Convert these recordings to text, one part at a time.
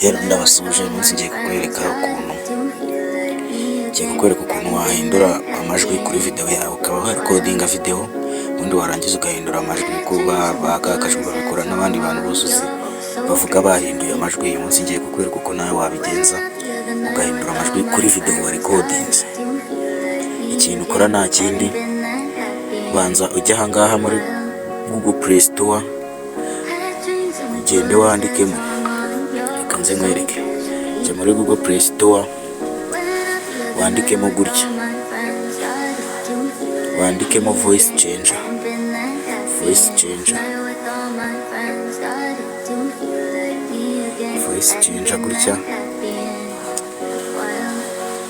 Rero ndabasuhuje. Uyu munsi ngiye kukwereka ukuntu wahindura amajwi kuri video yawe, ukaba warecordinga video, ubundi warangiza ugahindura amajwi, kuko ba ka kajwi babikora n'abandi bantu bose uzi bavuga bahinduye amajwi. Uyu munsi ngiye kukwereka uko nawe wabigenza, ugahindura amajwi kuri video warecordinze. Ikintu ukora nta kindi, banza ujye ahangaha muri Google Play Store, ugende wandikemo. Reka nze nkwereke. Jya muri Google Play Store, wandikemo gutya, wandikemo voice changer, voice changer, voice changer gutya.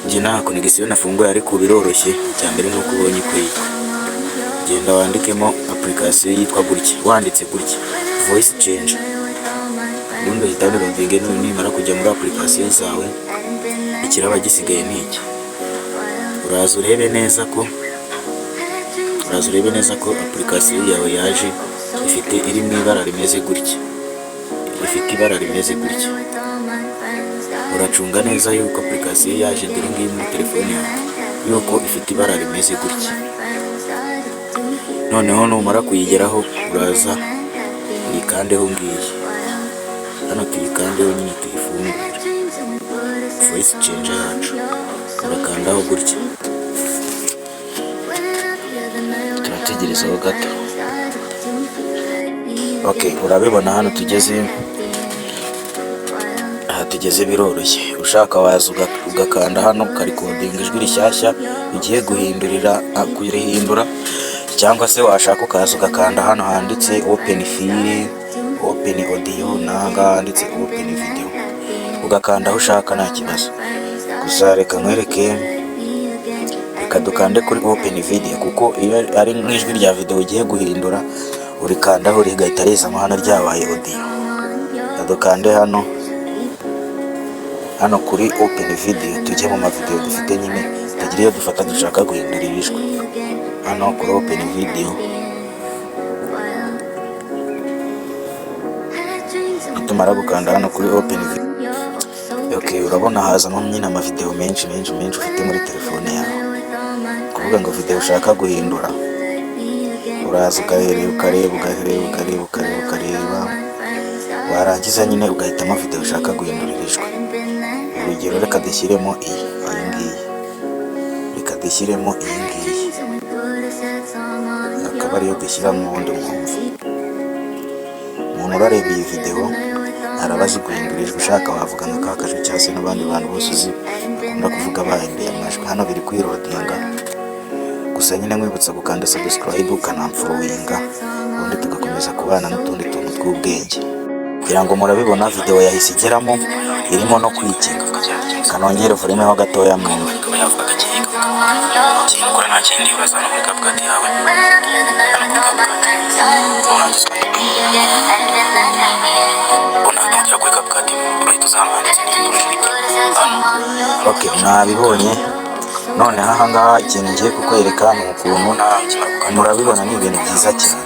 Njye nta connection nafunguye, ariko biroroshye. Icya mbere ni uko ubonye uko genda wandikemo application yitwa gutya. Wanditse gutya voice changer, ubundi uhita downloading. Nimara kujya muri application zawe, ikiraba gisigaye ni iki: uraza urebe neza ko application yawe yaje ifite, iri mu ibara rimeze gutya, ifite ibara rimeze gutya. Uracunga neza yuko application yaje, dore ngiyi muri telefone yawe, yuko ifite ibara rimeze gutya. Noneho numara kuyigeraho, uraza uyikandeho. Ngiyi hano, tuyikandeho nyine, tuyifungure voice changer yacu. Urakandaho gutya, turategerezaho gato. Ok, urabibona hano tugeze, aha tugeze biroroshye. Ushaka waza ugakanda hano, ukarecordinga ijwi rishyashya ugiye guhindurira, kurihindura, cyangwa se washaka ukaza ugakanda hano handitse open file, open audio, n'ahangaha handitse open video, ugakanda aho ushaka, nta kibazo. Gusa reka nkwereke, reka dukande kuri open video, kuko iyo ari nk'ijwi rya video ugiye guhindura, urikandaho rigahita rizamo hano ryabaye audio. Reka dukande hano kuri open video, tujye mu mavideo dufite nyine, tugire iyo dufata dushaka guhindura ijwi. Hano kuri open video, nitumara gukanda hano kuri open video, okay, urabona hazamo nyine amavideo menshi menshi menshi ufite muri telefone yawe. Kuvuga ngo video ushaka guhindura, uraza ukareba, ukareba, ukareba, ukareba, ukareba, ukareba, warangiza nyine ugahitamo video ushaka guhindurira ijwi. Urugero, reka dushyiremo iyi ngiyi, reka dushyiremo iyi ngiyi, akaba ariyo dushyiramo. Ubundi mwumva umuntu urareba iyi video araba azi guhindura ijwi. Ushaka wavuga nka ka kajwi, cyangwa se n'abandi bantu bose uzi bakunda kuvuga bahinduye amajwi. Hano biri kwiloadinga. Gusa nyine nkwibutsa gukanda subscribe, ukanamfollowinga, ubundi tugakomeza kubana n'utundi tuntu tw'ubwenge. Kugira ngo murabibona, video yahise igeramo, irimo no kwikinga. Kanongere volume ho gatoya mwumve. Ikaba yavuga gake, ikintu ukora nta kindi, uraza hano muri CapCut yawe, hano kuri CapCut, nurangiza ubona nugera kuri CapCut, urahita uza hano handitse hindura ijwi hano. Ok, mwabibonye. Noneho ahangaha ikintu ngiye kukwereka ni ukuntu, murabibona, ni ibintu byiza cyane.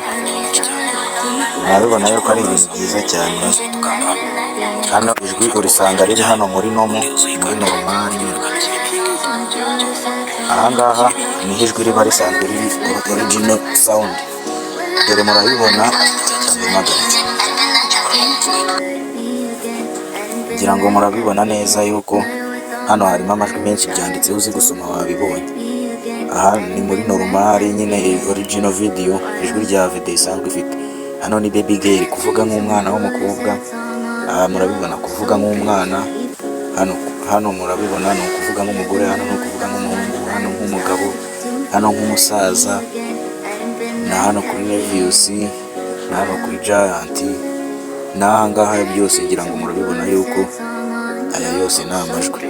Murabibona yuko ari ibintu byiza cyane. Hano ijwi urisanga riri hano muri normal, muri normal. Ahangaha niho ijwi riba risanzwe riri, original sound. Dore murabibona, ndabimagaritse. Ngira ngo murabibona neza yuko hano harimo amajwi menshi, byanditseho, uzi gusoma wabibonye. Aha ni muri normal nyine, original video, ijwi rya video isanzwe ifite. Hano ni baby girl, kuvuga nk'umwana w'umukobwa. Aha murabibona, kuvuga nk'umwana. Hano murabibona ni ukuvuga nk'umugore, hano ni ukuvuga nk'umuhungu, hano nk'umugabo, hano nk'umusaza, na hano kuri Nevius, na hano kuri Giant, n'aha ngaha byose. Ngira ngo murabibona yuko aya yose ni amajwi.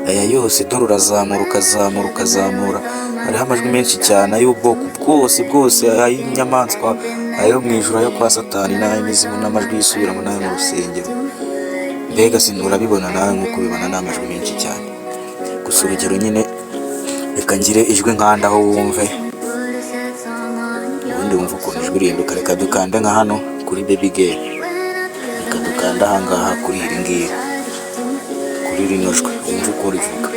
Aya yose dore, urazamura, ukazamura, ukazamura, hariho amajwi menshi cyane ay'ubwoko bwose bwose, ay'inyamaswa, ayo mu ijuru, ayo kwa Satani, n'ay'imizimu, n'amajwi yisubiramo, n'ayo mu rusengero. Mbega si urabibona nawe? Nk'uko ubibona, ni amajwi menshi cyane. Gusa urugero nyine, reka ngire ijwi nkandaho wumve, ubundi wumve ukuntu ijwi rihinduka. Reka dukande nka hano kuri baby girl, reka dukande. dukanda ahangaha kuri iri ngiri, kuri rino jwi, wumve uko rivuga.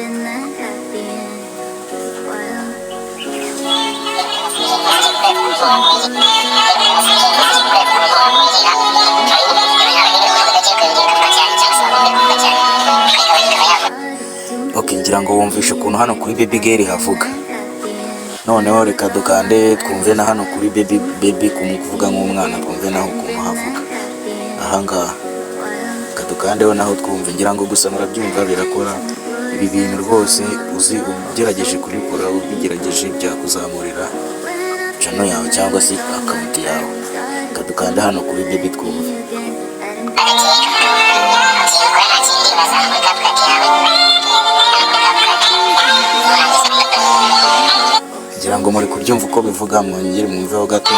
Ok, ngira ngo wumvishe ukuntu hano kuri baby girl havuga. Noneho reka dukande twumve na hano kuri baby, baby kuvuga nk'umwana, twumve naho ukuntu havuga ahangaha. Reka dukandeho naho twumve. Ngira ngo gusa murabyumva, birakora ibi bintu rwose. Uzi ugerageje kubikora, ubigerageje, byakuzamurira channel yawe cyangwa se account yawe. Reka dukande hano kuri baby twumve. Ngira ngo muri kubyumva uko bivuga, mwongere mwumveho gato.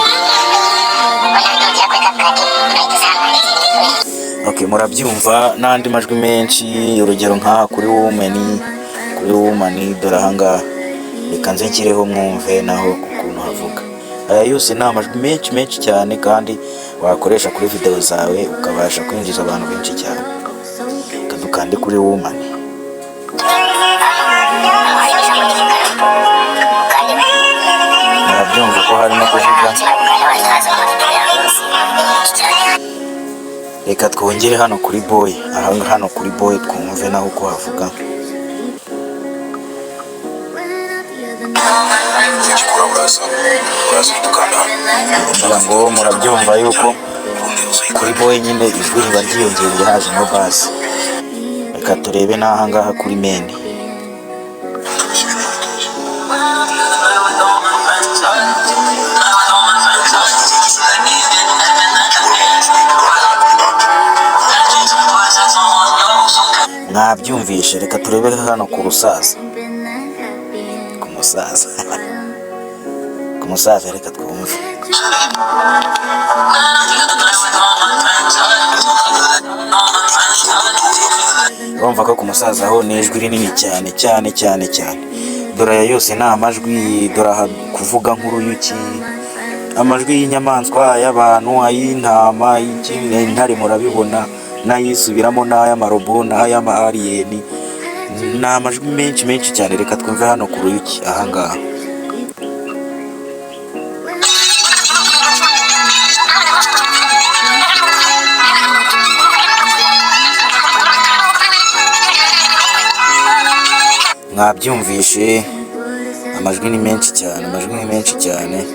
Ok, murabyumva n'andi majwi menshi, urugero nk'aha kuri woman, kuri woman, dore ahangaha. Reka nze nshyireho mwumve naho ukuntu havuga. Aya yose ni amajwi menshi menshi cyane kandi wakoresha kuri video zawe, ukabasha kwinjiza abantu benshi cyane. Reka dukande kuri woman. Murabyumva ko harimo kuvuga. Reka twongere hano kuri boy, aha hano kuri boy twumve naho uko havuga. Ugikora uraza uhita ukanda hano. Ngira ngo murabyumva yuko kuri boy nyine ijwi riba ryiyongereye, hajemo bass. Reka turebe n'aha ngaha kuri man. Mwabyumvishe. Reka turebe hano ku rusaza, ku musaza, ku musaza, reka twumve. Urumva ko ku musaza ho ni ijwi rinini cyane cyane cyane cyane. Dore aya yose ni amajwi, dore aha kuvuga nk'uruyuki, amajwi y'inyamaswa, ay'abantu, ay'intama, ay'intare, murabibona, n'ayisubiramo, n'ay'amarobo, n'ay'ama alien. Ni amajwi menshi menshi cyane. Reka twumve hano ku ruyuki ahangaha. Mwabyumvishe, amajwi ni menshi cyane, amajwi ni menshi cyane.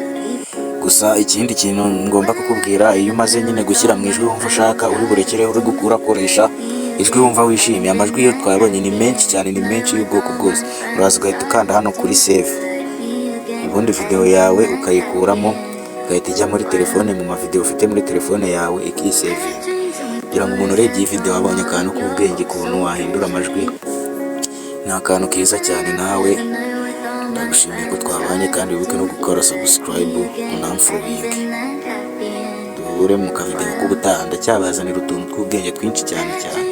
Gusa ikindi kintu ngomba kukubwira, iyo umaze nyine gushyira mu ijwi wumva ushaka, uri burekere uri urakoresha ijwi wumva wishimiye. Amajwi iyo twabonye ni menshi cyane, ni menshi y'ubwoko bwose. Uraza ugahita ukanda hano kuri save, ubundi video yawe ukayikuramo, igahita ijya muri telefone, mu mavideo ufite muri telefone yawe, ikisevinga. Kugira ngo umuntu urebye iyi video abonye akantu k'ubwenge, ukuntu wahindura amajwi, ni akantu keza cyane. Nawe ndagushimiye ko twabanye, kandi wibuke no gukora subscribe, unamfollowing. Duhure mu kavideo k'ubutaha, ndacyabazanira utuntu tw'ubwenge twinshi cyane cyane.